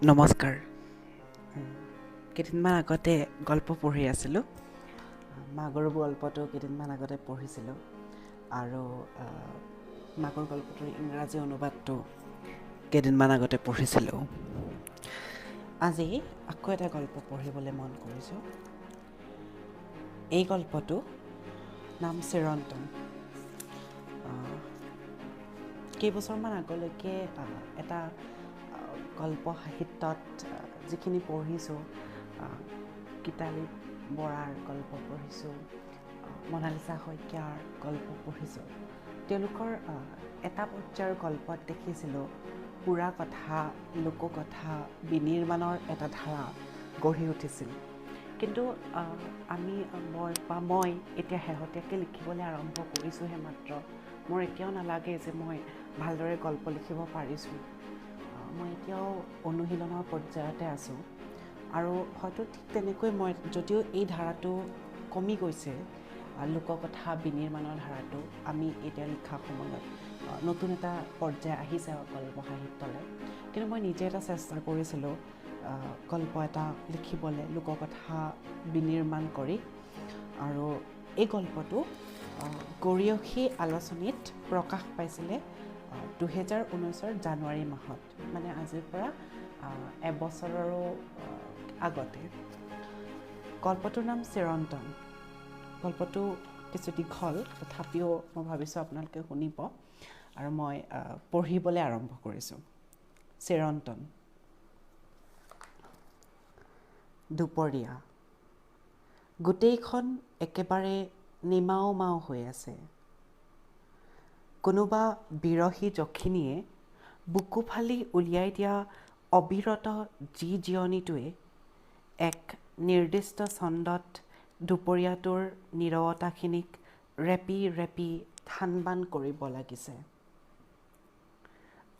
নমস্কাৰ। কেইদিনমান আগতে গল্প পঢ়ি আছিলোঁ। মাগুৰ গল্পটো কেইদিনমান আগতে পঢ়িছিলোঁ আৰু মাগুৰ গল্পটোৰ ইংৰাজী অনুবাদটো কেইদিনমান আগতে পঢ়িছিলোঁ। আজি আকৌ এটা গল্প পঢ়িবলৈ মন কৰিছোঁ। এই গল্পটো নাম চিৰন্তন। কেইবছৰমান আগলৈকে এটা গল্প সাহিত্যত যিখিনি পঢ়িছোঁ, গীতালি বৰাৰ গল্প পঢ়িছোঁ, মনালিছা শইকীয়াৰ গল্প পঢ়িছোঁ, তেওঁলোকৰ এটা পৰ্যায়ৰ গল্পত দেখিছিলোঁ পুৰা কথা, লোককথা বিনিৰ্মাণৰ এটা ধাৰা গঢ়ি উঠিছিল। কিন্তু আমি মই এতিয়া শেহতীয়াকৈ লিখিবলৈ আৰম্ভ কৰিছোঁহে মাত্ৰ। মোৰ এতিয়াও নালাগে যে মই ভালদৰে গল্প লিখিব পাৰিছোঁ। মই এতিয়াও অনুশীলনৰ পৰ্যায়তে আছোঁ আৰু হয়তো ঠিক তেনেকৈ মই যদিও এই ধাৰাটো কমি গৈছে, লোককথা বিনিৰ্মাণৰ ধাৰাটো আমি এতিয়া লিখা সময়ত নতুন এটা পৰ্যায় আহিছে গল্প সাহিত্যলৈ, কিন্তু মই নিজে এটা চেষ্টা কৰিছিলোঁ গল্প এটা লিখিবলৈ লোককথা বিনিৰ্মাণ কৰি। আৰু এই গল্পটো গৰীয়সী আলোচনীত প্ৰকাশ পাইছিলে 2019 জানুৱাৰী মাহত, মানে আজিৰ পৰা এবছৰৰো আগতে। গল্পটোৰ নাম চিৰন্তন। গল্পটো কিছু দীঘল, তথাপিও মই ভাবিছোঁ আপোনালোকে শুনিব আৰু মই পঢ়িবলৈ আৰম্ভ কৰিছোঁ। চিৰন্তন। দুপৰীয়া। গোটেইখন একেবাৰে নিমাও মাও হৈ আছে। কোনোবা বিৰহী যখিনীয়ে বুকু ফালি উলিয়াই দিয়া অবিৰত যি জীয়নীটোৱে এক নিৰ্দিষ্ট ছন্দত দুপৰীয়াটোৰ নীৰৱতাখিনিক ৰেপি ৰেপি থান বান কৰিব লাগিছে।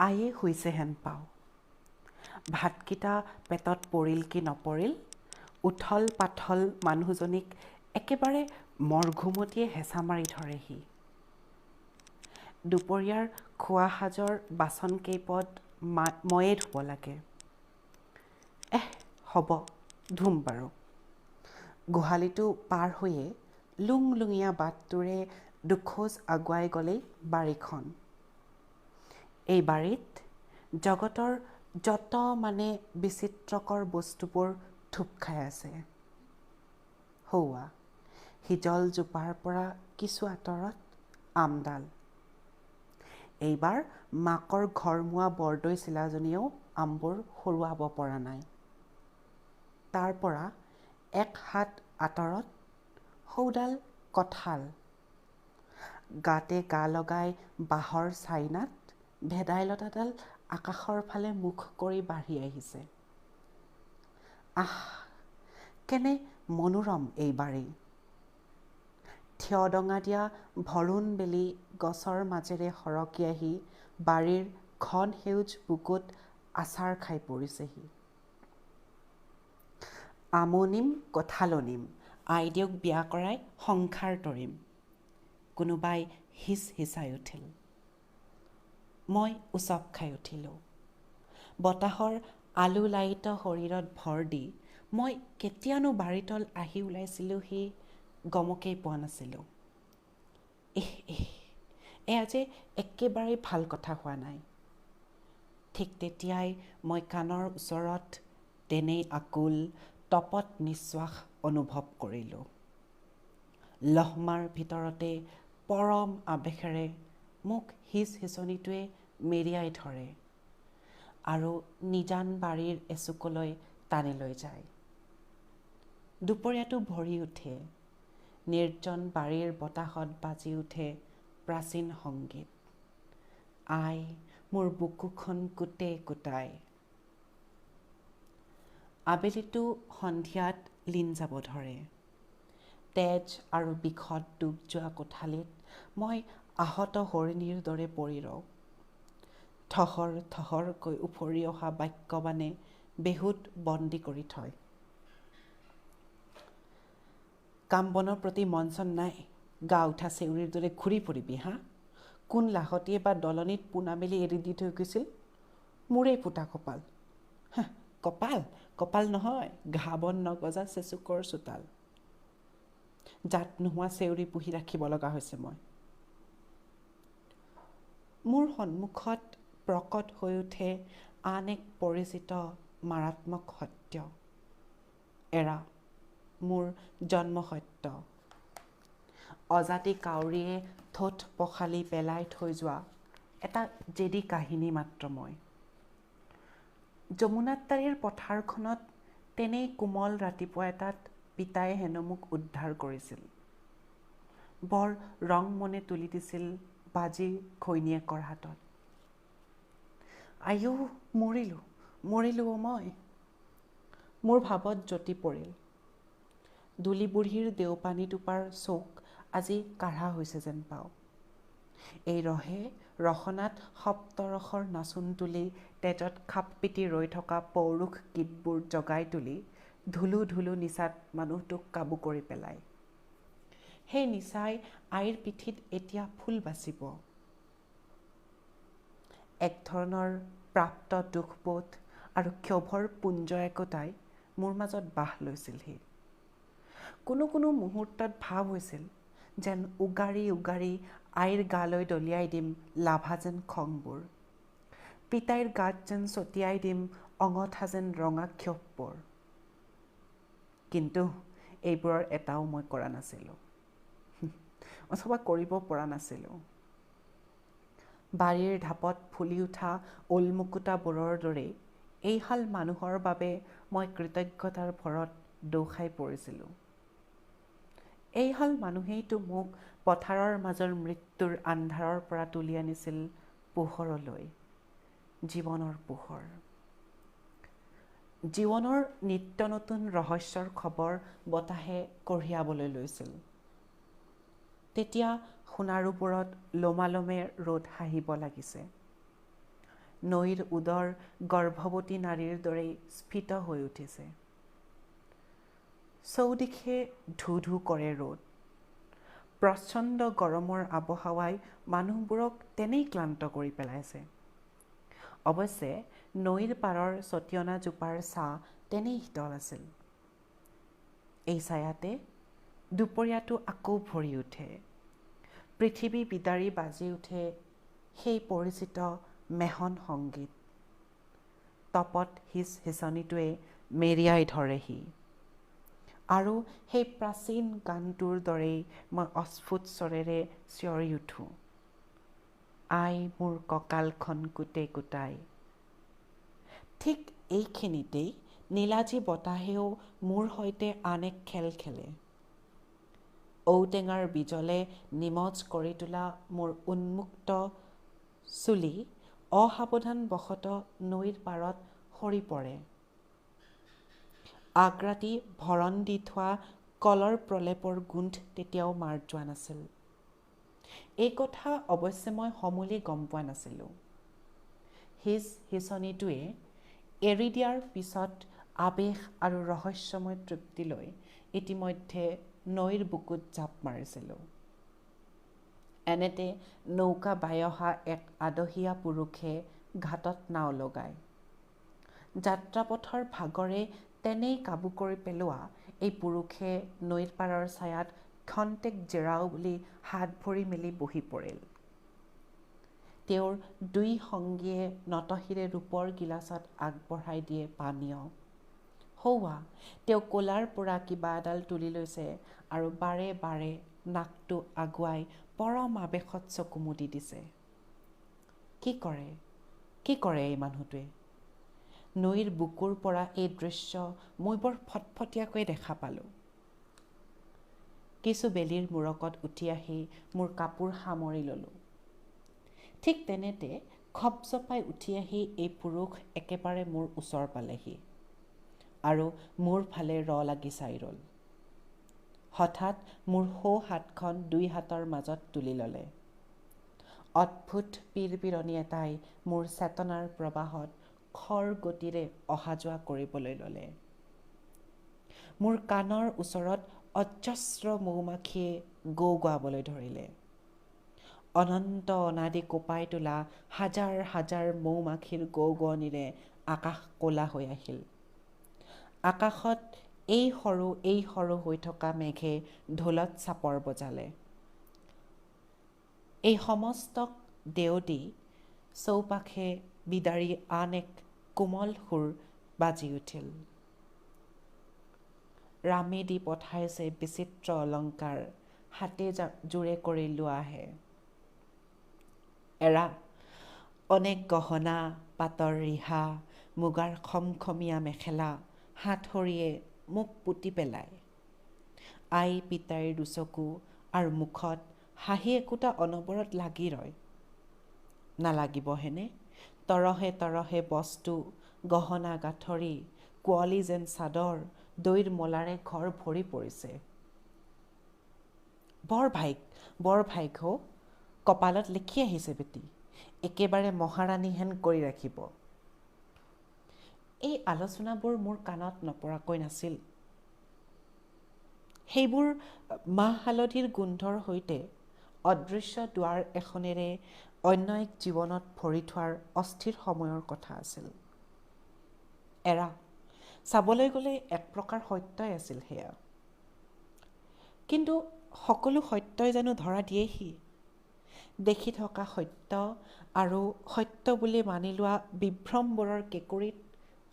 আয়ে শুইছে হেন পাওঁ। ভাতকেইটা পেটত পৰিল কি নপৰিল, উথল পাথল মানুহজনীক একেবাৰে মৰঘুমতিয়ে হেঁচা মাৰি ধৰেহি। দুপৰীয়াৰ খোৱা সাজৰ বাচন কেইপদ ময়ে ধুব লাগে। এহ হ'ব, ধুম বাৰু। গোহালিটো পাৰ হৈয়ে লুংলুঙীয়া বাটটোৰে দুখোজ আগুৱাই গ'লেই বাৰীখন। এই বাৰীত জগতৰ যত মানে বিচিত্ৰকৰ বস্তুবোৰ থূপ খাই আছে। সৌৱা হিজলজোপাৰ পৰা কিছু আঁতৰত আমডাল। এইবাৰ মাকৰ ঘৰমুৱা বৰদৈ চিলাজনীয়েও আমবোৰ সৰুৱাব পৰা নাই। তাৰ পৰা এক হাত আঁতৰত সৌডাল কঁঠাল। গাতে গা লগাই বাঁহৰ চাইনাত ভেদাইলতাডাল আকাশৰ ফালে মুখ কৰি বাঢ়ি আহিছে। আহ, কেনে মনোৰম এই বাৰী! থিয় দঙা দিয়া ভৰুণ বেলি গছৰ মাজেৰে সৰকি আহি বাৰীৰ ঘন সেউজ বুকুত আচাৰ খাই পৰিছেহি। আমো নিম, কঁঠালো নিম, আইদেউক বিয়া কৰাই সংসাৰ তৰিম, কোনোবাই হিচ হিচাই উঠিল। মই উচপ খাই উঠিলোঁ। বতাহৰ আলুলায়িত শৰীৰত ভৰ দি মই কেতিয়ানো বাৰীতল আহি ওলাইছিলোঁহি গমকেই পোৱা নাছিলোঁ। এহ এহ, এয়া যে একেবাৰেই ভাল কথা হোৱা নাই। ঠিক তেতিয়াই মই কাণৰ ওচৰত তেনেই আকুল তপত নিশ্বাস অনুভৱ কৰিলোঁ। লহমাৰ ভিতৰতে পৰম আৱেশেৰে মোক হিচ হিচনিটোৱে মেৰিয়াই ধৰে আৰু নিজান বাৰীৰ এচুকলৈ টানি লৈ যায়। দুপৰীয়াটো ভৰি উঠে। নিৰ্জন বাৰীৰ বতাহত বাজি উঠে প্ৰাচীন সংগীত। আই মোৰ বুকুখন গোটেই গোটাই। আবেলিটো সন্ধিয়াত লীন যাব ধৰে। তেজ আৰু বিষত ডুব যোৱা কোঠালিত মই আহত হৰিণীৰ দৰে পৰি ৰওঁ। থহৰ থহৰকৈ উফৰি অহা বাক্যবাণে বেহুত বন্দী কৰি থয়। কাম বনৰ প্ৰতি মন চন নাই, গা উঠা চেউৰীৰ দৰে ঘূৰি ফুৰিবি হা? কোন লাহতীয়ে বা দলনিত পোনা মেলি এৰি দি থৈ গৈছিল? মোৰেই ফুটা কপাল। কপাল কপাল নহয়, ঘাঁহ বন নগজা চেচুকৰ চোতাল। জাত নোহোৱা চেউৰী পুহি ৰাখিব লগা হৈছে মই। মোৰ সন্মুখত প্ৰকট হৈ উঠে আন এক পৰিচিত মাৰাত্মক সত্য। এৰা, মোৰ জন্ম সত্য। অজাতি কাউৰীয়ে ঠোঁট পখালি পেলাই থৈ যোৱা এটা জেদী কাহিনী মাত্ৰ মই। যমুনাত্তাৰীৰ পথাৰখনত তেনেই কোমল ৰাতিপুৱা এটাত পিতায়ে হেনো মোক উদ্ধাৰ কৰিছিল। বৰ ৰং মনে তুলি দিছিল বাজি ঘৈণীয়েকৰ হাতত। আয়ো, মৰিলোঁ মৰিলোঁ অ' মই। মোৰ ভাৱত যতি পৰিল। দুলি বুঢ়ীৰ দেওপানী টোপাৰ চৌক আজি কাঢ়া হৈছে যেন পাওঁ। এই ৰহে ৰসনাত সপ্তৰসৰ নাচোন তুলি তেজত খাপ পিটি ৰৈ থকা পৌৰুষ গীতবোৰ জগাই তুলি ধুলো ধুলো নিচাত মানুহটোক কাবু কৰি পেলায়। সেই নিচাই আইৰ পিঠিত এতিয়া ফুল বাচিব। এক ধৰণৰ প্ৰাপ্ত দুখবোধ আৰু ক্ষোভৰ পুঞ্জ একোটাই মোৰ মাজত বাহ লৈছিলহি। কোনো কোনো মুহূৰ্তত ভাৱ হৈছিল যেন উগাৰি উগাৰি আইৰ গালৈ দলিয়াই দিম লাভা যেন খংবোৰ, পিতাইৰ গাত যেন ছটিয়াই দিম অঙঠা যেন ৰঙা ক্ষোভবোৰ। কিন্তু এইবোৰৰ এটাও মই কৰা নাছিলোঁ, অথবা কৰিব পৰা নাছিলোঁ। বাৰীৰ ঢাপত ফুলি উঠা ওলমুকুতাবোৰৰ দৰেই এইহাল মানুহৰ বাবে মই কৃতজ্ঞতাৰ ভৰত দৌ খাই পৰিছিলোঁ। এইহাল মানুহেইতো মোক পথাৰৰ মাজৰ মৃত্যুৰ আন্ধাৰৰ পৰা তুলি আনিছিল পোহৰলৈ, জীৱনৰ পোহৰ। জীৱনৰ নিত্য নতুন ৰহস্যৰ খবৰ বতাহে কঢ়িয়াবলৈ লৈছিল। তেতিয়া সোণাৰুবোৰত লোমালোমে ৰ'দ হাঁহিব লাগিছে। নৈৰ উদৰ গৰ্ভৱতী নাৰীৰ দৰেই স্ফীত হৈ উঠিছে। চৌদিশে ধু ধু কৰে ৰ'দ। প্ৰচণ্ড গৰমৰ আবহাৱাই মানুহবোৰক তেনেই ক্লান্ত কৰি পেলাইছে। অৱশ্যে নৈৰ পাৰৰ ছটিয়নাজোপাৰ ছাঁ তেনেই শীতল আছিল। এই ছায়াতে দুপৰীয়াটো আকৌ ভৰি উঠে। পৃথিৱী বিদাৰি বাজি উঠে সেই পৰিচিত মেহন সংগীত। তপত হিচ হিচনিটোৱে মেৰিয়াই ধৰেহি আৰু সেই প্ৰাচীন গানটোৰ দৰেই মই অস্ফুট স্বৰেৰে চিঞৰি উঠোঁ, আই মোৰ কঁকালখন কুটে কুটাই। ঠিক এইখিনিতেই নীলাজী বতাহেও মোৰ সৈতে আন এক খেল খেলে। ঔটেঙাৰ বীজলে নিমজ কৰি তোলা মোৰ উন্মুক্ত চুলি অসাৱধানবশতঃ নৈৰ পাৰত সৰি পৰে। আগৰাতি ভৰণ দি থোৱা কলৰ প্ৰলেপৰ গোন্ধ তেতিয়াও মাৰ যোৱা নাছিল। এই কথা অৱশ্যে মই সমূলি গম পোৱা নাছিলোঁ। হিচ হিচনিটোৱে এৰি দিয়াৰ পিছত আৱেশ আৰু ৰহস্যময় তৃপ্তি লৈ ইতিমধ্যে নৈৰ বুকুত জাপ মাৰিছিলোঁ। এনেতে নৌকা বাই অহা এক আদহীয়া পুৰুষে ঘাটত নাও লগায়। যাত্ৰাপথৰ ভাগৰে তেনেই কাবু কৰি পেলোৱা এই পুৰুষে নৈৰ পাৰৰ ছায়াত ক্ষন্তেক জিৰাও বুলি হাত ভৰি মেলি বহি পৰিল। তেওঁৰ দুই সংগীয়ে নতশিৰে ৰূপৰ গিলাচত আগবঢ়াই দিয়ে পানীয়। সৌৱা তেওঁ কোলাৰ পৰা কিবা এডাল তুলি লৈছে আৰু বাৰে বাৰে নাকটো আগুৱাই পৰম আৱেশত চকু মুদি দিছে। কি কৰে, কি কৰে এই মানুহটোৱে? নৈৰ বুকুৰ পৰা এই দৃশ্য মই বৰ ফটফটীয়াকৈ দেখা পালোঁ। কিছু বেলিৰ মূৰকত উঠি আহি মোৰ কাপোৰ সামৰি ল'লোঁ। ঠিক তেনেতে খপজপাই উঠি আহি এই পুৰুষ একেবাৰে মোৰ ওচৰ পালেহি আৰু মোৰ ফালে ৰ লাগি চাই ৰ'ল। হঠাৎ মোৰ সোঁ হাতখন দুই হাতৰ মাজত তুলি ল'লে। অদ্ভুত পিৰপিৰণি এটাই মোৰ চেতনাৰ প্ৰবাহত খৰ গতিৰে অহা যোৱা কৰিবলৈ ল'লে। মোৰ কাণৰ ওচৰত অজস্ৰ মৌ মাখিয়ে গৌ গোৱাবলৈ ধৰিলে। অনন্ত অনাদি কঁপাই তোলা হাজাৰ হাজাৰ মৌ মাখিৰ গৌ গোৱনিৰে আকাশ ক'লা হৈ আহিল। আকাশত এই সৰু এই সৰু হৈ থকা মেঘে ঢোলত চাপৰ বজালে। এই সমস্তক দেও দি চৌপাশে বিদাৰি আন এক কোমল সুৰ বাজি উঠিল। ৰামে দি পঠাইছে বিচিত্ৰ অলংকাৰ, হাতে জোৰে কৰি লোৱাহে। এৰা, অনেক গহনা, পাটৰ ৰিহা, মুগাৰ খমখমীয়া মেখেলা হাতসৰিয়ে মোক পুতি পেলায়। আই পিতাইৰ দুচকু আৰু মুখত হাঁহি একোটা অনবৰত লাগি ৰয়। নালাগিবহেনে? তৰহে তৰহে বস্তু, গহনা গাঁঠৰি, কুঁৱলী যেন চাদৰ, দৈৰ মলাৰে ঘৰ ভৰি পৰিছে। বৰ ভাইগ, বৰ ভাইগ হৌ, কপালত লিখি আহিছে বেটি, একেবাৰে মহাৰাণীহেন কৰি ৰাখিব। এই আলোচনাবোৰ মোৰ কাণত নপৰাকৈ নাছিল। সেইবোৰ মাহ হালধিৰ গোন্ধৰ সৈতে অদৃশ্য দুৱাৰ এখনেৰে অন্য এক জীৱনত ভৰি থোৱাৰ অস্থিৰ সময়ৰ কথা আছিল। এৰা, চাবলৈ গ'লে এক প্ৰকাৰ সত্যই আছিল সেয়া। কিন্তু সকলো সত্যই জানো ধৰা দিয়েহি? দেখি থকা সত্য আৰু সত্য বুলি মানি লোৱা বিভ্ৰমবোৰৰ কেঁকুৰিত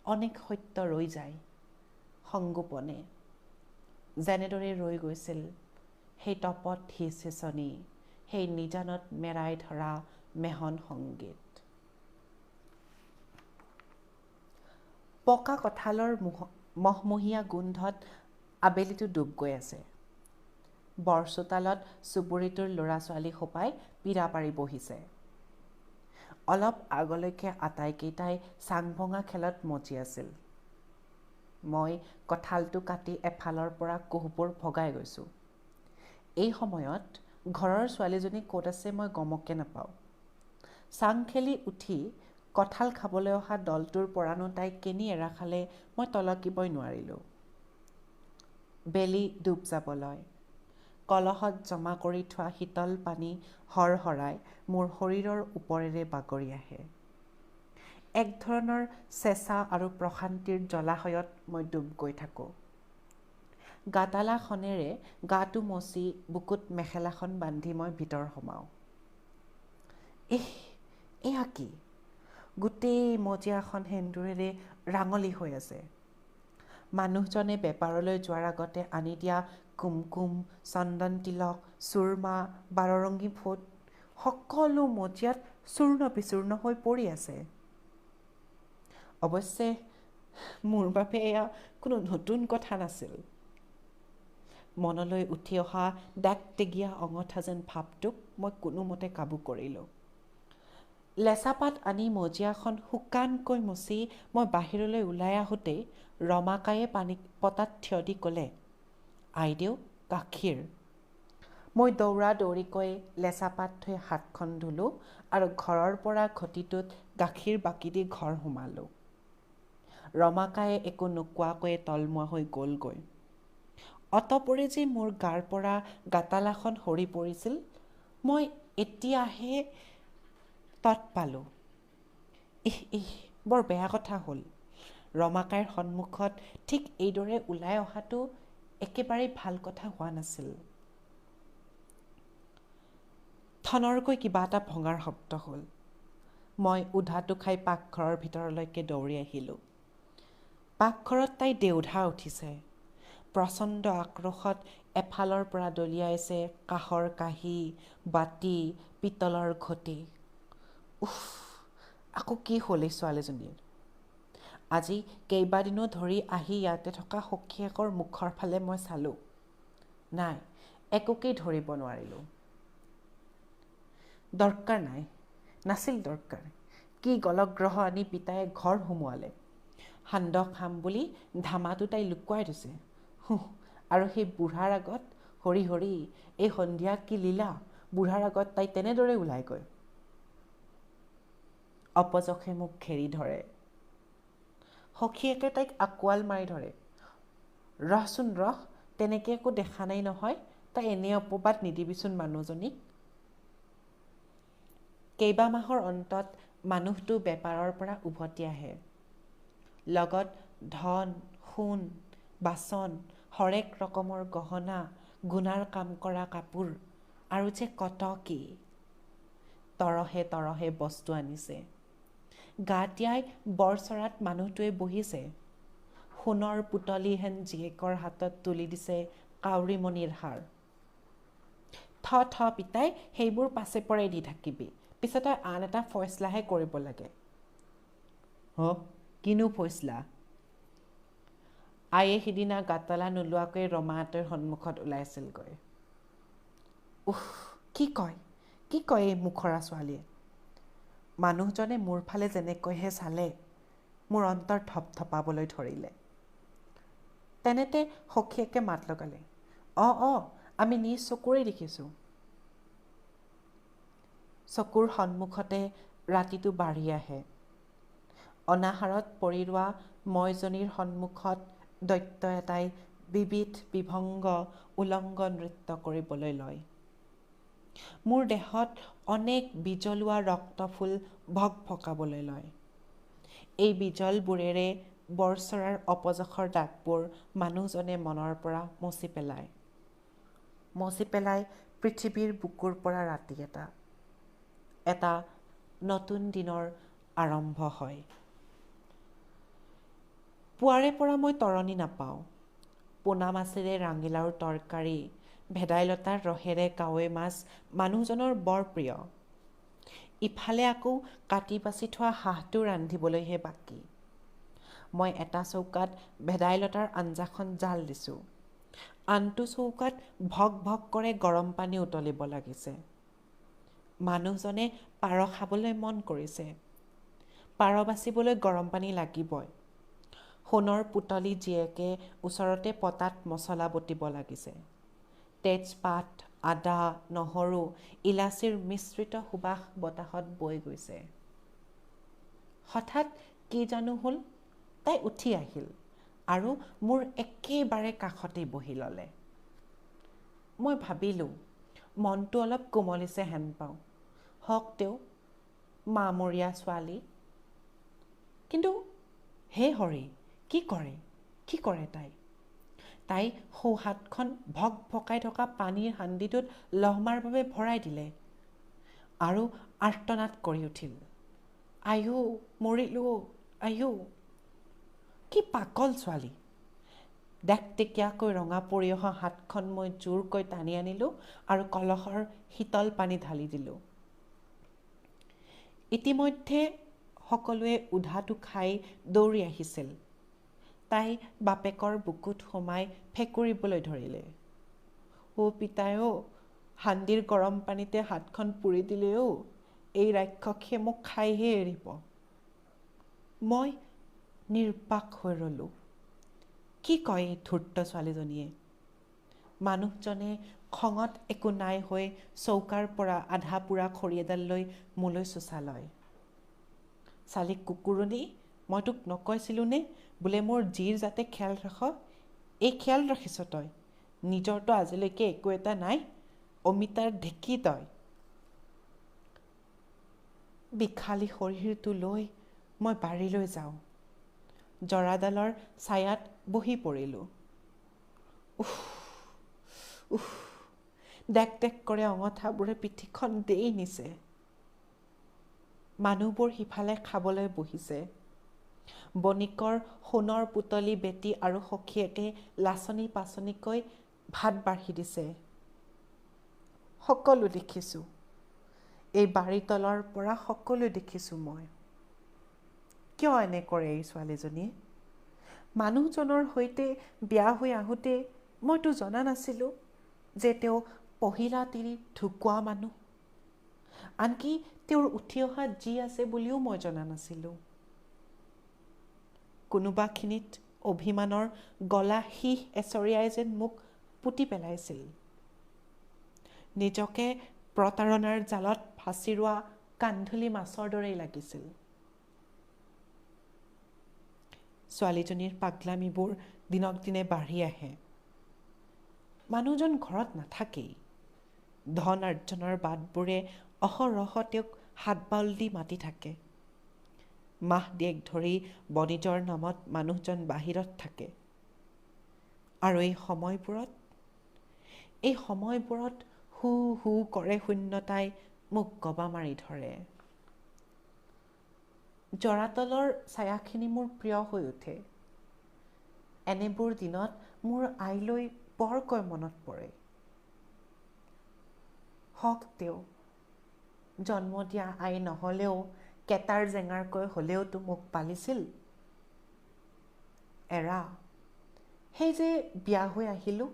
অনেক সত্য ৰৈ যায় সংগোপনে, যেনেদৰে ৰৈ গৈছিল সেই তপত হিচহিচনি, সেই নিজানত মেৰাই ধৰা মেহন সংগীত। পকা কঁঠালৰ মহমহীয়া গোন্ধত আবেলিটো ডুব গৈ আছে। বৰচোতালত চুবুৰীটোৰ ল'ৰা ছোৱালী সোপাই পীৰা পাৰি বহিছে। অলপ আগলৈকে আটাইকেইটাই চাং ভঙা খেলত মজি আছিল। মই কঁঠালটো কাটি এফালৰ পৰা কোঁহবোৰ ভগাই গৈছোঁ। এই সময়ত ঘৰৰ ছোৱালীজনী ক'ত আছে মই গমকে নাপাওঁ। চাং খেলি উঠি কঁঠাল খাবলৈ অহা দলটোৰ পৰানো তাই কেনি এৰা খালে মই তলকিবই নোৱাৰিলোঁ। বেলি ডুব যাব লয়। কলহত জমা কৰি থোৱা শীতল পানী হৰহৰাই মোৰ শৰীৰৰ ওপৰেৰে বাগৰি আহে। এক ধৰণৰ চেঁচা আৰু প্ৰশান্তিৰ জলাশয়ত মই ডুব গৈ থাকোঁ। গাতালাখনেৰে গাটো মচি বুকুত মেখেলাখন বান্ধি মই ভিতৰ সোমাওঁ। ইহ, এয়া কি? গোটেই মজিয়াখন সেন্দুৰেৰে ৰাঙলী হৈ আছে। মানুহজনে বেপাৰলৈ যোৱাৰ আগতে আনি দিয়া কুমকুম, চন্দন তিলক, চুৰমা, বাৰৰঙী ফোট সকলো মজিয়াত চূৰ্ণ বিচূৰ্ণ হৈ পৰি আছে। অৱশ্যে মোৰ বাবে এয়া কোনো নতুন কথা নাছিল। মনলৈ উঠি অহা দাগটেগীয়া অঙঠা যেন ভাৱটোক মই কোনোমতে কাবু কৰিলোঁ। লেচাপাত আনি মজিয়াখন শুকানকৈ মচি মই বাহিৰলৈ ওলাই আহোঁতেই ৰমাকায়ে পানী পতাত থিয় দি ক'লে, আইদেউ গাখীৰ। মই দৌৰা দৌৰিকৈ লেচাপাত থৈ হাতখন ধুলোঁ আৰু ঘৰৰ পৰা ঘটিটোত গাখীৰ বাকি দি ঘৰ সোমালোঁ। ৰমাকায়ে একো নোকোৱাকৈয়ে তলমুৱা হৈ গ'লগৈ। অতপৰে যে মোৰ গাৰ পৰা গাতালাখন সৰি পৰিছিল মই এতিয়াহে তৎ পালোঁ। ইহ ইহ, বৰ বেয়া কথা হ'ল। ৰমাকাইৰ সন্মুখত ঠিক এইদৰে ওলাই অহাটো একেবাৰেই ভাল কথা হোৱা নাছিল। থনৰকৈ কিবা এটা ভঙাৰ শব্দ হ'ল। মই উধাটো খাই পাকঘৰৰ ভিতৰলৈকে দৌৰি আহিলোঁ। পাকঘৰত তাই দেউধা উঠিছে। প্ৰচণ্ড আক্ৰোশত এফালৰ পৰা দলিয়াইছে কাঁহৰ কাঁহী, বাতি, পিতলৰ ঘটি। উফ, আকৌ কি হ'ল এই ছোৱালীজনীৰ? আজি কেইবাদিনো ধৰি আহি ইয়াতে থকা সখীয়েকৰ মুখৰ ফালে মই চালোঁ। নাই, একোকেই ধৰিব নোৱাৰিলোঁ। দৰকাৰ নাই, নাছিল দৰকাৰ। কি গলগ্ৰহ আনি পিতায়ে ঘৰ সোমোৱালে। সান্দহ খাম বুলি ধামাটো তাই লুকুৱাই থৈছে। হুহ, আৰু সেই বুঢ়াৰ আগত, হৰি হৰি, এই সন্ধিয়া কি লীলা! বুঢ়াৰ আগত তাই তেনেদৰে ওলাইগৈ। অপযশে মোক ঘেৰি ধৰে। সখীয়েকে তাইক আকোৱাল মাৰি ধৰে। ৰহচোন ৰহ, তেনেকৈ একো দেখা নাই নহয়, তাই এনেই অপবাদ নিদিবিচোন মানুহজনীক। কেইবামাহৰ অন্তত মানুহটো বেপাৰৰ পৰা উভতি আহে। লগত ধন, সোণ, বাচন, হৰেক ৰকমৰ গহনা, গুণাৰ কাম কৰা কাপোৰ আৰু যে কত কি। তৰহে তৰহে বস্তু আনিছে। গা তিয়াই বৰচৰাত মানুহটোৱে বহিছে। সোণৰ পুতলি হেন জীয়েকৰ হাতত তুলি দিছে কাউৰীমণিৰ হাৰ। থ থ পিতাই, সেইবোৰ পাছে পৰে দি থাকিবি, পিছে তই আন এটা ফয়চলাহে কৰিব লাগে। হ, কিনো ফয়চলা? আয়ে সিদিনা গাতলা নোলোৱাকৈ ৰমাহঁতৰ সন্মুখত ওলাইছিলগৈ। উফ, কি কয় কি কয় এই মুখৰা ছোৱালীয়ে! মানুহজনে মোৰ ফালে যেনেকৈহে চালে, মোৰ অন্তৰ ধপধপাবলৈ ধৰিলে। তেনেতে সখীয়েকে মাত লগালে, অঁ অঁ, আমি নিজ চকুৰে দেখিছোঁ। চকুৰ সন্মুখতে ৰাতিটো বাঢ়ি আহে। অনাহাৰত পৰি ৰোৱা মইজনীৰ সন্মুখত দৈত্য এটাই বিবিধ বিভংগ উলংগ নৃত্য কৰিবলৈ লয়। মোৰ দেহত অনেক বিজলুৱা ৰক্তফুল ভক ভকাবলৈ লয়। এই বিজলবোৰেৰে বৰচৰাৰ অপযশৰ দাগবোৰ মানুহজনে মনৰ পৰা মচি পেলায়, মচি পেলাই পৃথিৱীৰ বুকুৰ পৰা ৰাতি এটা এটা নতুন দিনৰ আৰম্ভ হয়। পুৱাৰে পৰা মই তৰণি নাপাওঁ। পোনা মাছেৰে ৰাঙিলাওৰ তৰকাৰী, ভেদাইলতাৰ ৰহেৰে কাৱৈ মাছ মানুহজনৰ বৰ প্ৰিয়। ইফালে আকৌ কাটি বাছি থোৱা হাঁহটো ৰান্ধিবলৈহে বাকী। মই এটা চৌকাত ভেদাইলতাৰ আঞ্জাখন জাল দিছোঁ, আনটো চৌকাত ভক ভক কৰে গৰম পানী উতলিব লাগিছে। মানুহজনে পাৰ খাবলৈ মন কৰিছে, পাৰ বাচিবলৈ গৰম পানী লাগিবই। সোণৰ পুতলি জীয়েকে ওচৰতে পটাত মছলা বটিব লাগিছে। তেজপাত, আদা, নহৰু, ইলাচিৰ মিশ্ৰিত সুবাস বতাহত বৈ গৈছে। হঠাৎ কি জানো হ'ল, তাই উঠি আহিল আৰু মোৰ একেবাৰে কাষতেই বহি ল'লে। মই ভাবিলোঁ মনটো অলপ কোমলিছে হেন পাওঁ, হওক তেওঁ মামৰীয়া ছোৱালী। কিন্তু হে হৰি, কি কৰে কি কৰে তাই? তাই সোঁহাতখন ভক ভকাই থকা পানীৰ সান্দিটোত লহমাৰ বাবে ভৰাই দিলে আৰু আৰ্তনাদ কৰি উঠিল, আয়ো মৰিলোঁ, আয়ো! কি পাগল ছোৱালী! দেখটেকীয়াকৈ ৰঙা পৰি অহা হাতখন মই জোৰকৈ টানি আনিলোঁ আৰু কলহৰ শীতল পানী ঢালি দিলোঁ। ইতিমধ্যে সকলোৱে উধাটো খাই দৌৰি আহিছিল। তাই বাপেকৰ বুকুত সোমাই ফেকুৰিবলৈ ধৰিলে, অ' পিতাই অ', হান্দিৰ গৰম পানীতে হাতখন পুৰি দিলে অ', এই ৰাক্ষসে মোক খাইহে এৰিব। মই নিৰ্বাক হৈ ৰলোঁ। কি কয় এই ধূৰ্ত ছোৱালীজনীয়ে? মানুহজনে খঙত একো নাই হৈ চৌকাৰ পৰা আধা পোৰা খৰি এডাল লৈ মোলৈ চোঁচা লয়। চালি কুকুৰণী, মই তোক নকৈছিলোঁনে বোলে মোৰ জীৰ যাতে খেয়াল ৰাখ? এই খেয়াল ৰাখিছ তই, নিজৰতো আজিলৈকে একো এটা নাই, অমিতাৰ ঢেঁকী তই। বিষালী শৰীৰটো লৈ মই বাৰীলৈ যাওঁ। জৰাডালৰ ছায়াত বহি পৰিলোঁ। উফ উফ, ডেক ডেক কৰে অঙঠাবোৰে পিঠিখন দেই নিছে। মানুহবোৰ সিফালে খাবলৈ বহিছে। বণিকৰ সোণৰ পুতলি বেটী আৰু সখীয়েকে লাচনি পাচনিকৈ ভাত বাঢ়ি দিছে। সকলো দেখিছোঁ, এই বাৰী তলৰ পৰা সকলো দেখিছোঁ মই। কিয় এনে কৰে এই ছোৱালীজনীয়ে? মানুহজনৰ সৈতে বিয়া হৈ আহোঁতে মইতো জনা নাছিলোঁ যে তেওঁ পহিলা তিৰি ঢুকোৱা মানুহ। আনকি তেওঁৰ উঠি অহা যি আছে বুলিও মই জনা নাছিলোঁ। কোনোবাখিনিত অভিমানৰ গলা সীহ এচৰিয়াই যেন মোক পুতি পেলাইছিল। নিজকে প্ৰতাৰণাৰ জালত ফাঁচি ৰোৱা কান্ধুলি মাছৰ দৰেই লাগিছিল। ছোৱালীজনীৰ পাগলামিবোৰ দিনক দিনে বাঢ়ি আহে। মানুহজন ঘৰত নাথাকেই। ধন আৰ্জনৰ বাটবোৰে অহৰহ তেওঁক হাত বাউল দি মাতি থাকে। মাহ দিয়েক ধৰি বণিজৰ নামত মানুহজন বাহিৰত থাকে। আৰু এই সময়বোৰত হু হু কৰে শূন্যতাই মোক গবা মাৰি ধৰে। জৰাতলৰ ছায়াখিনি মোৰ প্ৰিয় হৈ উঠে। এনেবোৰ দিনত মোৰ আইলৈ বৰকৈ মনত পৰে। হওক, তেওঁ জন্ম দিয়া আই নহ'লেও কেটাৰ জেঙাৰকৈ হ'লেওতো মোক পালিছিল। এৰা, সেই যে বিয়া হৈ আহিলোঁ,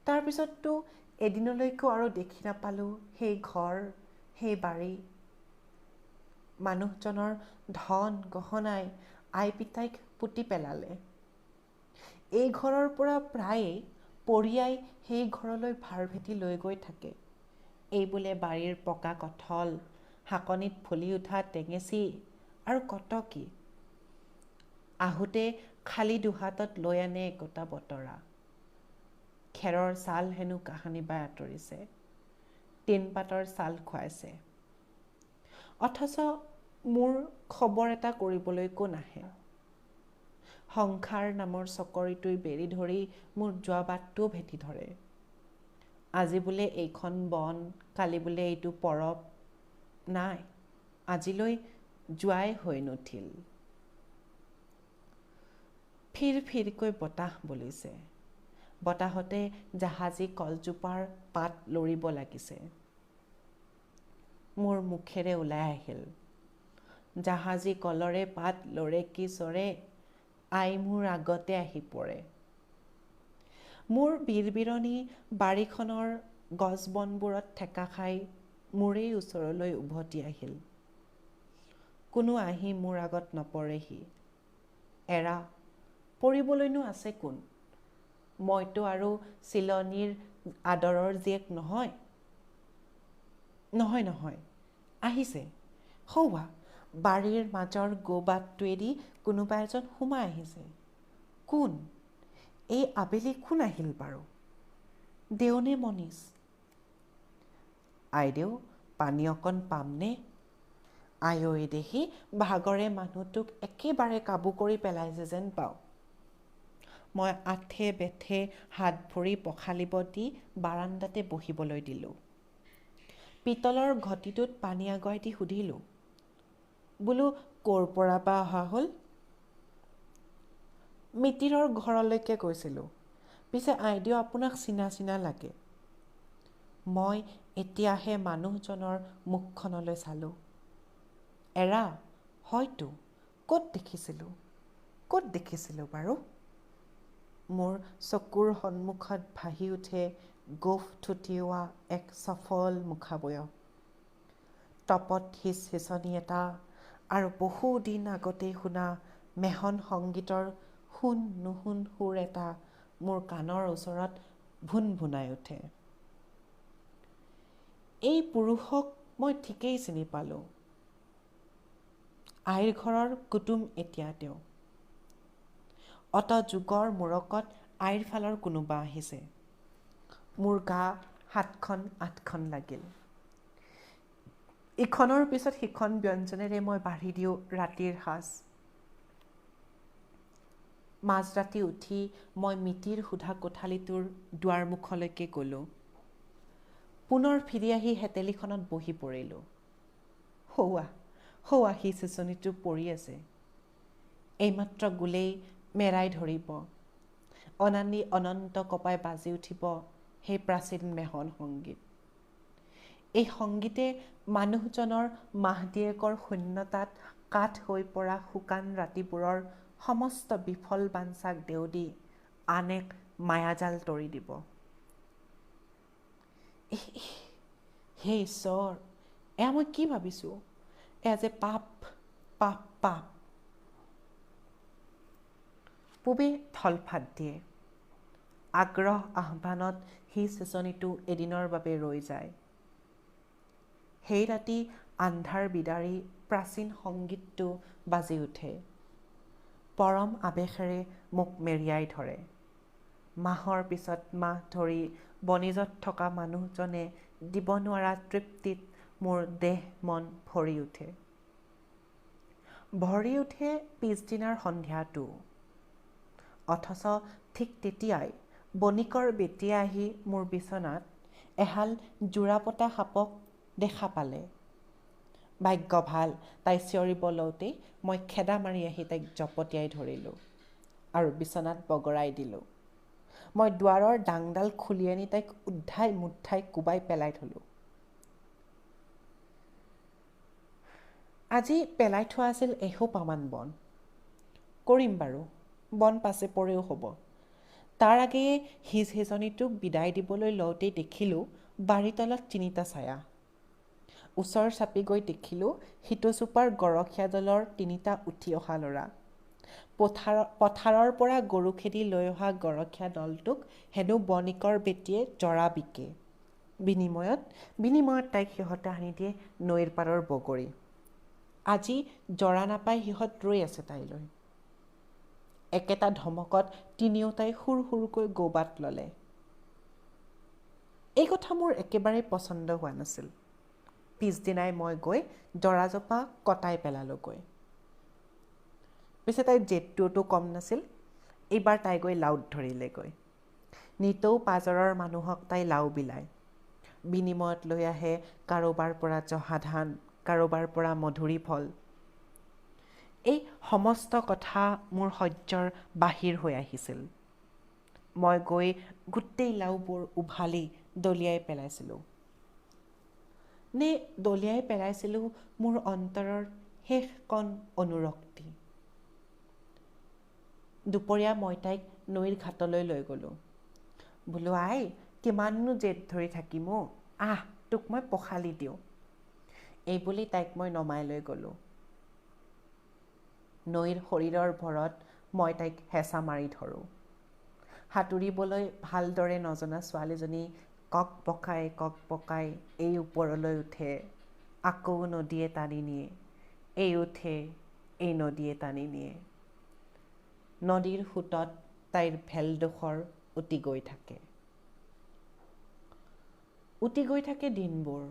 তাৰপিছততো এদিনলৈকো আৰু দেখি নাপালোঁ সেই ঘৰ, সেই বাৰী। মানুহজনৰ ধন গহনাই আই পিতাইক পুতি পেলালে। এই ঘৰৰ পৰা প্ৰায়ে পৰিয়াই সেই ঘৰলৈ ভাৰ ভেটি লৈ গৈ থাকে। এই বোলে বাৰীৰ পকা কঠল, শাকনিত ফুলি উঠা টেঙেচি আৰু কত কি। আহোঁতে খালী দুহাতত লৈ আনে একোটা বতৰা। খেৰৰ ছাল হেনো কাহানিবাই আঁতৰিছে, টিনপাতৰ ছাল খুৱাইছে। অথচ মোৰ খবৰ এটা কৰিবলৈকো নাহে। সংসাৰ নামৰ চকৰিটোই বেৰি ধৰি মোৰ যোৱা বাটটোও ভেটি ধৰে। আজি বোলে এইখন বন, কালি বোলে এইটো পৰৱ। নাই, আজিলৈ যোৱাই হৈ নুঠিল। ফিৰ ফিৰকৈ বতাহ বলিছে। বতাহতে জাহাজী কলজোপাৰ পাত লৰিব লাগিছে। মোৰ মুখেৰে ওলাই আহিল, জাহাজী কলৰে পাত লৰে কি চৰে, আই মোৰ আগতে আহি পৰে। মোৰ বিৰবিৰণি বাৰীখনৰ গছ বনবোৰত ঠেকা খাই মোৰেই ওচৰলৈ উভতি আহিল। কোনো আহি মোৰ আগত নপৰেহি। এৰা, পৰিবলৈনো আছে কোন? মইতো আৰু চিলনীৰ আদৰৰ জীয়েক নহয়। নহয় নহয়, আহিছে। সৌৱা বাৰীৰ মাজৰ গৌবাটটোৱেদি কোনোবা এজন সোমাই আহিছে। কোন? এই আবেলি কোন আহিল বাৰু? দেও নে মনীষ? আইদেউ, পানী অকণ পামনে? আয়ৈ দেহি, ভাগৰে মানুহটোক একেবাৰে কাবু কৰি পেলাইছে যেন পাওঁ। মই আঠে বেঠে হাত ভৰি পখালিব দি বাৰাণ্ডাতে বহিবলৈ দিলোঁ। পিতলৰ ঘটিটোত পানী আগুৱাই দি সুধিলোঁ, বোলো ক'ৰ পৰা বা অহা হ'ল? মিতিৰৰ ঘৰলৈকে গৈছিলোঁ। পিছে আইদেউ আপোনাক চিনা চিনা লাগে। মই এতিয়াহে মানুহজনৰ মুখখনলৈ চালোঁ। এৰা, হয়তো ক'ত দেখিছিলোঁ, ক'ত দেখিছিলোঁ বাৰু? মোৰ চকুৰ সন্মুখত ভাহি উঠে গোফ থুটিওৱা এক চফল মুখাবয়ব, তপত হিচ হিচনি এটা আৰু বহুদিন আগতেই শুনা মেহন সংগীতৰ শুন নুশুন সুৰ এটা মোৰ কাণৰ ওচৰত ভুন ভুনাই উঠে। এই পুৰুষক মই ঠিকেই চিনি পালোঁ। আইৰ ঘৰৰ কুটুম এতিয়া তেওঁ। অত যুগৰ মূৰকত আইৰ ফালৰ কোনোবা আহিছে। মোৰ গা সাতখন আঠখন লাগিল। ইখনৰ পিছত সিখন ব্যঞ্জনেৰে মই বাঢ়ি দিওঁ ৰাতিৰ সাজ। মাজৰাতি উঠি মই মিতিৰ সোধা কোঠালিটোৰ দুৱাৰমুখলৈকে গ'লোঁ। পুনৰ ফিৰি আহি হেতেলিখনত বহি পৰিলোঁ। সৌৱা সৌৱা সি চেঁচনিটো পৰি আছে। এইমাত্ৰ গ'লেই মেৰাই ধৰিব, অনানি অনন্ত কপাই বাজি উঠিব সেই প্ৰাচীন মেহন সংগীত। এই সংগীতে মানুহজনৰ মাহদিয়েকৰ শূন্যতাত কাঠ হৈ পৰা শুকান ৰাতিবোৰৰ সমস্ত বিফল বাঞ্ছাক দেও দি আন এক মায়াজাল তৰি দিব। হে ঈশ্বৰ, এয়া মই কি ভাবিছোঁ? এয়া যে পাপ, পাপ, পাপ। পূবে থলফাট দিয়ে। আগ্ৰহ আহ্বানত সেই চেঁচনিটো এদিনৰ বাবে ৰৈ যায়। সেই ৰাতি আন্ধাৰ বিদাৰি প্ৰাচীন সংগীতটো বাজি উঠে। পৰম আৱেশেৰে মোক মেৰিয়াই ধৰে। মাহৰ পিছত মাহ ধৰি বণিজত থকা মানুহজনে দিব নোৱাৰা তৃপ্তিত মোৰ দেহ মন ভৰি উঠে। ভৰি উঠে পিছদিনাৰ সন্ধিয়াটো। অথচ ঠিক তেতিয়াই বণিকৰ বেটীয়ে আহি মোৰ বিচনাত এহাল যোৰাপতা সাপক দেখা পালে। ভাগ্য ভাল, তাই চিঞৰিব লওঁতেই মই খেদা মাৰি আহি তাইক জপটিয়াই ধৰিলোঁ আৰু বিচনাত বগৰাই দিলোঁ। মই দুৱাৰৰ ডাংডাল খুলি আনি তাইক উদ্ধাই মুদ্ধাই কোবাই পেলাই থলোঁ। আজি পেলাই থোৱা আছিল এসোপামান বন। কৰিম বাৰু, বন পাছে পৰেও হ'ব। তাৰ আগেয়ে হিজহিজনীটোক বিদায় দিবলৈ লওঁতেই দেখিলোঁ বাৰীতলত তিনিটা ছায়া। ওচৰ চাপি গৈ দেখিলোঁ সিটো চুপাৰ গৰখীয়া দলৰ তিনিটা উঠি অহা ল'ৰা। পথাৰৰ পৰা গৰু খেদি লৈ অহা গৰখীয়া দলটোক হেনো বণিকৰ বেটীয়ে জৰা বিকে। বিনিময়ত তাইক সিহঁতে আনি দিয়ে নৈৰ পাৰৰ বগৰী। আজি জৰা নাপাই সিহঁত ৰৈ আছে তাইলৈ। একেটা ধমকত তিনিওটাই সুৰ সুৰকৈ গৌবাত ল'লে। এই কথা মোৰ একেবাৰেই পচন্দ হোৱা নাছিল। পিছদিনাই মই গৈ জৰাজোপা কটাই পেলালোগৈ। পিছে তাইৰ জেদটোতো কম নাছিল। এইবাৰ তাই গৈ লাওত ধৰিলেগৈ। নিতৌ পাজৰৰ মানুহক তাই লাও বিলায়। বিনিময়ত লৈ আহে কাৰোবাৰ পৰা জহা ধান, কাৰোবাৰ পৰা মধুৰি ফল। এই সমস্ত কথা মোৰ সহ্যৰ বাহিৰ হৈ আহিছিল। মই গৈ গোটেই লাওবোৰ উভালি দলিয়াই পেলাইছিলোঁ। নে দলিয়াই পেলাইছিলোঁ মোৰ অন্তৰৰ শেষকণ অনুৰক্তি। দুপৰীয়া মই তাইক নৈৰ ঘাটলৈ লৈ গ'লোঁ। বোলো, আই কিমাননো জেদ ধৰি থাকিম অ', আহ তোক মই পখালি দিওঁ। এইবুলি তাইক মই নমাই লৈ গ'লোঁ। নৈৰ শৰীৰৰ ভৰত মই তাইক হেঁচা মাৰি ধৰোঁ। সাঁতুৰিবলৈ ভালদৰে নজনা ছোৱালীজনী কক পকাই কক পকাই এই ওপৰলৈ উঠে, আকৌ নদীয়ে টানি নিয়ে, এই উঠে, এই নদীয়ে টানি নিয়ে। নদীৰ সোঁতত তাইৰ ভেলডোখৰ উটি গৈ থাকে, উটি গৈ থাকে দিনবোৰ।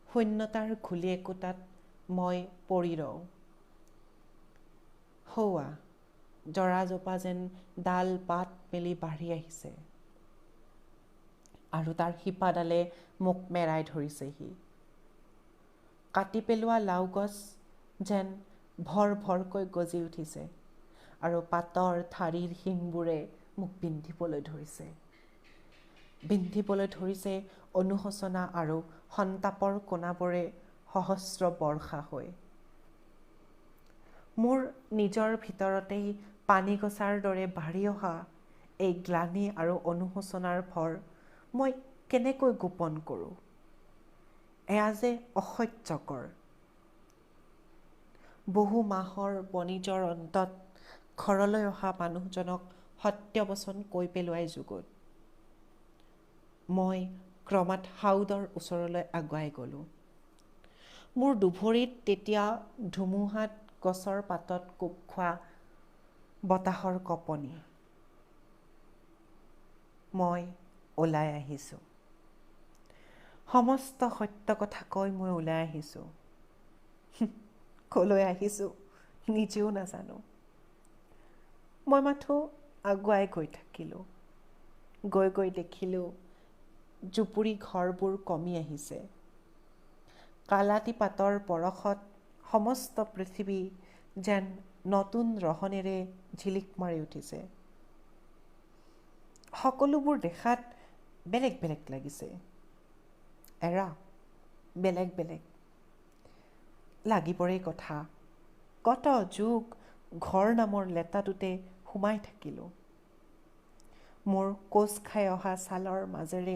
শূন্যতাৰ ঘুলি একোটাত মই পৰি ৰওঁ। সৌৱা জৰাজোপা যেন ডাল পাত মেলি বাঢ়ি আহিছে আৰু তাৰ শিপাডালে মোক মেৰাই ধৰিছেহি। কাটি পেলোৱা লাও গছ যেন ভৰ ভৰকৈ গজি উঠিছে আৰু পাতৰ ঠাৰিৰ শিংবোৰে মোক বিন্ধিবলৈ ধৰিছে, বিন্ধিবলৈ ধৰিছে অনুশোচনা আৰু সন্তাপৰ কোণাবোৰে সহস্ৰ বৰ্ষা হৈ। মোৰ নিজৰ ভিতৰতেই পানী গছাৰ দৰে বাঢ়ি অহা এই গ্লানি আৰু অনুশোচনাৰ ভৰ মই কেনেকৈ গোপন কৰোঁ? এয়া যে অসহ্যকৰ। বহু মাহৰ বণিজৰ অন্তত ঘৰলৈ অহা মানুহজনক সত্যবচন কৈ পেলোৱাই যুগত মই ক্ৰমাৎ সাউদৰ ওচৰলৈ আগুৱাই গ'লোঁ। মোৰ দুভৰিত তেতিয়া ধুমুহাত গছৰ পাতত কোব খোৱা বতাহৰ কঁপনি। মই ওলাই আহিছোঁ। সমস্ত সত্য কথা কৈ মই ওলাই আহিছোঁ। কলৈ আহিছোঁ নিজেও নাজানো। মই মাথো আগুৱাই গৈ থাকিলোঁ। গৈ গৈ দেখিলোঁ জুপুৰি ঘৰবোৰ কমি আহিছে। কালাতি পাতৰ পৰশত সমস্ত পৃথিৱী যেন নতুন ৰহণেৰে ঝিলিক মাৰি উঠিছে। সকলোবোৰ দেখাত বেলেগ বেলেগ লাগিছে। এৰা, বেলেগ বেলেগ লাগিবৰে কথা। কত যুগ ঘৰ নামৰ লেটাটোতে সোমাই থাকিলোঁ। মোৰ কোচ খাই অহা ছালৰ মাজেৰে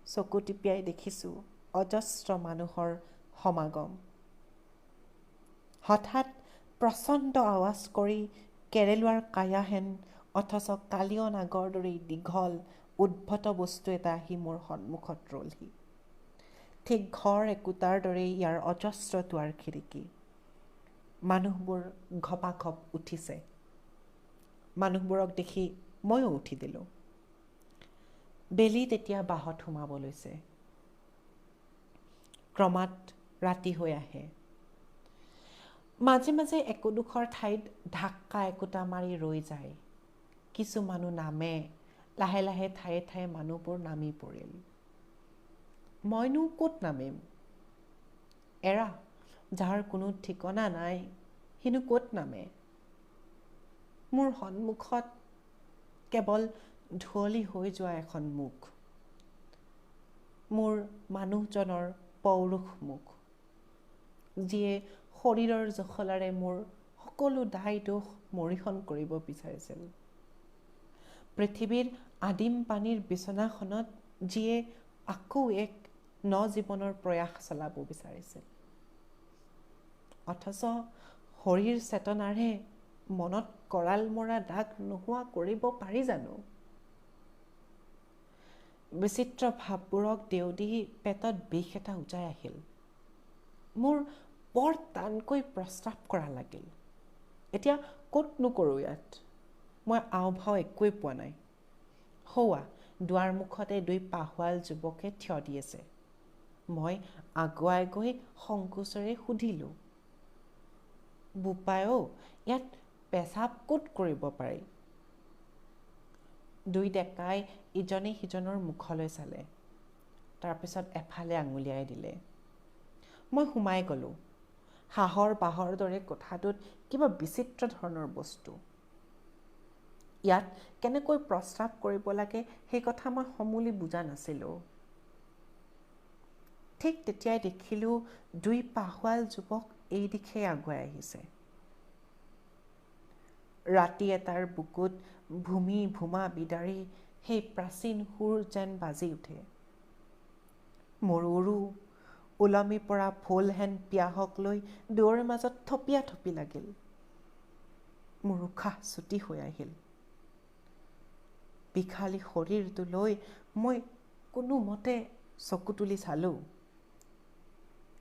চকু টিপিয়াই দেখিছোঁ অজস্ৰ মানুহৰ সমাগম। হঠাৎ প্ৰচণ্ড আৱাজ কৰি কেৰেলুৱাৰ কায়াহেন অথচ কালীয় নাগৰ দৰেই দীঘল উদ্ভট বস্তু এটা আহি মোৰ সন্মুখত ৰ'লহি। ঠিক ঘৰ একোটাৰ দৰেই ইয়াৰ অজস্ৰ দুৱাৰ খিৰিকী। মানুহবোৰ ঘপাঘপ উঠিছে। মানুহবোৰক দেখি ময়ো উঠি দিলোঁ। বেলি তেতিয়া বাঁহত সোমাব লৈছে। ক্ৰমাৎ ৰাতি হৈ আহে। মাজে মাজে একোডোখৰ ঠাইত ধাক্কা একোটা মাৰি ৰৈ যায়। কিছু মানুহ নামে। লাহে লাহে ঠায়ে ঠায়ে মানুহবোৰ নামি পৰিল। মইনো ক'ত নামিম? এৰা, যাৰ কোনো ঠিকনা নাই সিনো ক'ত নামে? মোৰ সন্মুখত কেৱল ধুৱলি হৈ যোৱা এখন মুখ, মোৰ মানুহজনৰ পৌৰুষ মুখ, যিয়ে শৰীৰৰ জখলাৰে মোৰ সকলো দায় দোষ মৰিষণ কৰিব বিচাৰিছিল। পৃথিৱীৰ আদিম পানীৰ বিচনাখনত যিয়ে আকৌ এক ন জীৱনৰ প্ৰয়াস চলাব বিচাৰিছিল। অথচ শৰীৰ চেতনাৰে মনত কৰাল মৰা দাগ নোহোৱা কৰিব পাৰি জানো? বিচিত্ৰ ভাৱবোৰক দেও দি পেটত বিষ এটা উজাই আহিল। মোৰ বৰ টানকৈ প্ৰস্ৰাৱ কৰা লাগিল। এতিয়া ক'তনো কৰোঁ ইয়াত? মই আও ভাও একোৱেই পোৱা নাই। সৌৱা দুৱাৰ মুখতে দুই পাহোৱাল যুৱকে থিয় দি আছে। মই আগুৱাই গৈ সংকোচেৰে সুধিলোঁ, বোপাই অ', ইয়াত পেচাব ক'ত কৰিব পাৰি? দুই ডেকাই ইজনে সিজনৰ মুখলৈ চালে, তাৰপিছত এফালে আঙুলিয়াই দিলে। মই সোমাই গ'লোঁ। হাঁহৰ বাঁহৰ দৰে কোঠাটোত কিবা বিচিত্ৰ ধৰণৰ বস্তু। ইয়াত কেনেকৈ প্ৰস্ৰাৱ কৰিব লাগে সেই কথা মই সমূলি বুজা নাছিলোঁ। ঠিক তেতিয়াই দেখিলোঁ দুই পাহোৱাল যুৱক এই দিশেই আগুৱাই আহিছে। ৰাতি এটাৰ বুকুত ভূমি ভূমা বিদাৰি সেই প্ৰাচীন সুৰ যেন বাজি উঠে। মোৰ উৰু ওলমি পৰা ফুলহেন পিয়াহক লৈ দুয়োৰে মাজত থপিয়া থপি লাগিল। মোৰ উশাহ চুটি হৈ আহিল। বিষালী শৰীৰটো লৈ মই কোনোমতে চকু তুলি চালোঁ।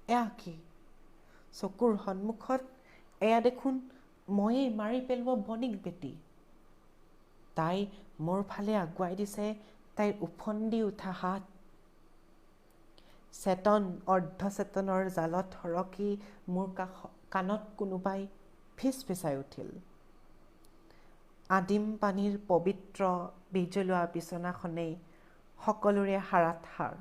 এয়া কি? চকুৰ সন্মুখত এয়া দেখোন ময়েই মাৰি পেলোৱা বণিক বেটী। তাই মোৰ ফালে আগুৱাই দিছে তাইৰ ওফন্দি উঠা হাত। চেতন অৰ্ধচেতনৰ জালত সৰকি মোৰ কাণত কোনোবাই ফিচফিচাই উঠিল। আদিম পানীৰ পবিত্ৰ বিজলুৱা বিচনাখনেই সকলোৰে হাৰাত হাৰ।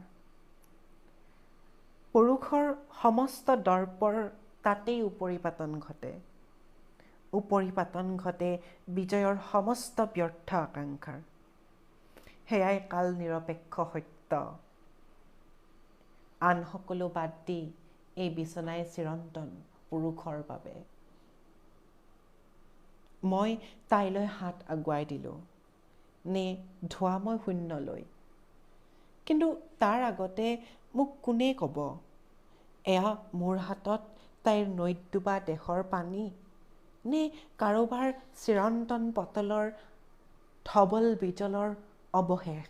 পুৰুষৰ সমস্ত দৰ্পৰ তাতেই উপৰিপাতন ঘটে। উপৰিপাতন ঘটে বিজয়ৰ সমস্ত ব্যৰ্থ আকাংক্ষাৰ। সেয়াই কাল নিৰপেক্ষ সত্য। আন সকলো বাদ দি এই বিচনাই চিৰন্তন পুৰুষৰ বাবে। মই তাইলৈ হাত আগুৱাই দিলোঁ, নে ধোঁৱাময় শূন্যলৈ। কিন্তু তাৰ আগতে মোক কোনে ক'ব এয়া মোৰ হাতত তাইৰ নৈত ডুবা দেহৰ পানী নে কাৰোবাৰ চিৰন্তন পটলৰ ধৱল বিজলৰ অৱশেষ?